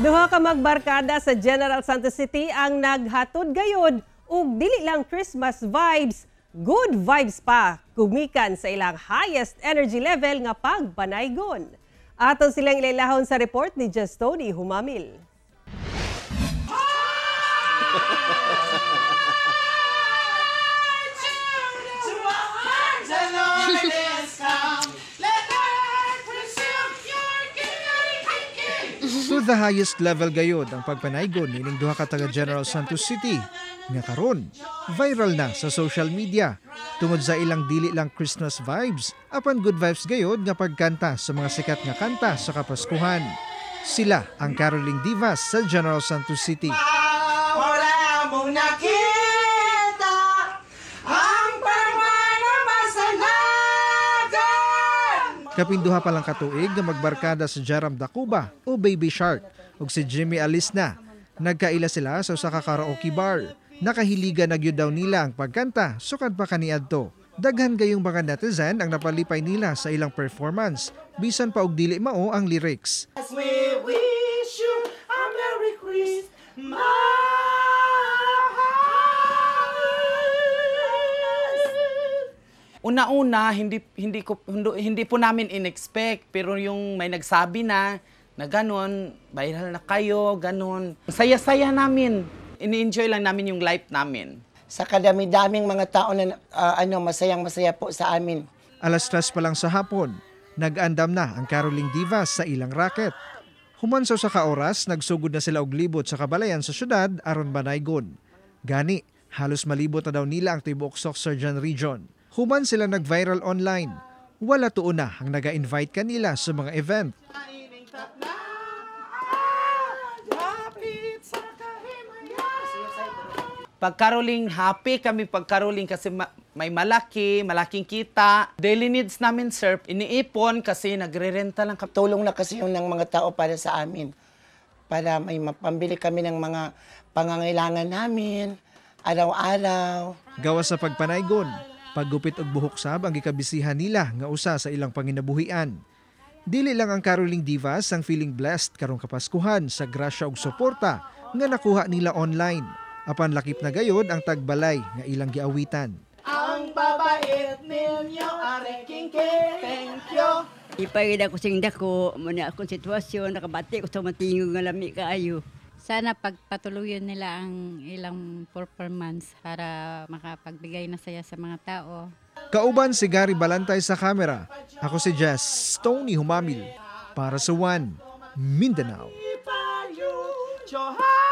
Duha ka magbarkada sa General Santos City ang naghatod gayod og dili lang Christmas vibes, good vibes pa gumikan sa ilang highest energy level nga pagpanaygon. Aton silang ilailahon sa report ni Justoni Humamil. To the highest level gayod ang pagpanaygon nining duha ka taga General Santos City nga karon viral na sa social media tungod sa ilang dili lang Christmas vibes apan good vibes gayod nga pagkanta sa mga sikat nga kanta sa Kapaskuhan. Sila ang Caroling Divas sa General Santos City. Wala mong nakita ang parang masalagan. Kapinduha pa lang katuig nga magbarkada sa Jaram Dacuba o Baby Shark ug si Jimmy Alisna. Nagkaila sila sa usa ka karaoke bar. Nakahiligan na gyud daw nila ang pagkanta sukad pa kaniadto. Daghan gayong mga netizen ang napalipay nila sa ilang performance bisan pa og dili mao ang lyrics. We wish you a Merry Christmas. Una-una, hindi po namin in-expect, pero yung may nagsabi na na ganun, viral na kayo, ganun. Saya-saya namin. Ini-enjoy lang namin yung life namin. Sa kadami-daming mga tao na masayang-masaya po sa amin. 3:00 pa lang sa hapon, nag-andam na ang Caroling Divas sa ilang racket. Human sa usa ka oras, nagsugod na sila og libot sa kabalayan sa syudad aron banaygon. Gani, halos malibot na daw nila ang tibuok Soccsksargen region. Human sila nag-viral online. Wala tuon na ang naga-invite kanila sa mga event. Pag caroling, happy kami pag caroling kasi may malaking kita. Daily needs namin, sir, iniipon kasi nagre-renta lang kami. Tulong na kasi yung ng mga tao para sa amin. Para may mapambili kami ng mga pangangailangan namin, araw-araw. Gawas sa pagpanaygon, paggupit og buhok sab ang gikabisihan nila nga usa sa ilang panginabuhian. Dili lang ang Caroling Divas ang feeling blessed karong Kapaskuhan sa grasya ug suporta nga nakuha nila online. Apan lakip na gayod ang tagbalay nga ilang giawitan. Ang babait ninyo, are kingke, thank you. Ipagid ako sing dako, muna akong sitwasyon, nakabati ko sa matingog nga lami kaayo. Sana pagpatuloyin nila ang ilang performance para makapagbigay na saya sa mga tao. Kauban si Gary Balantay sa kamera. Ako si Jess Tony Humamil para sa One Mindanao. Johan!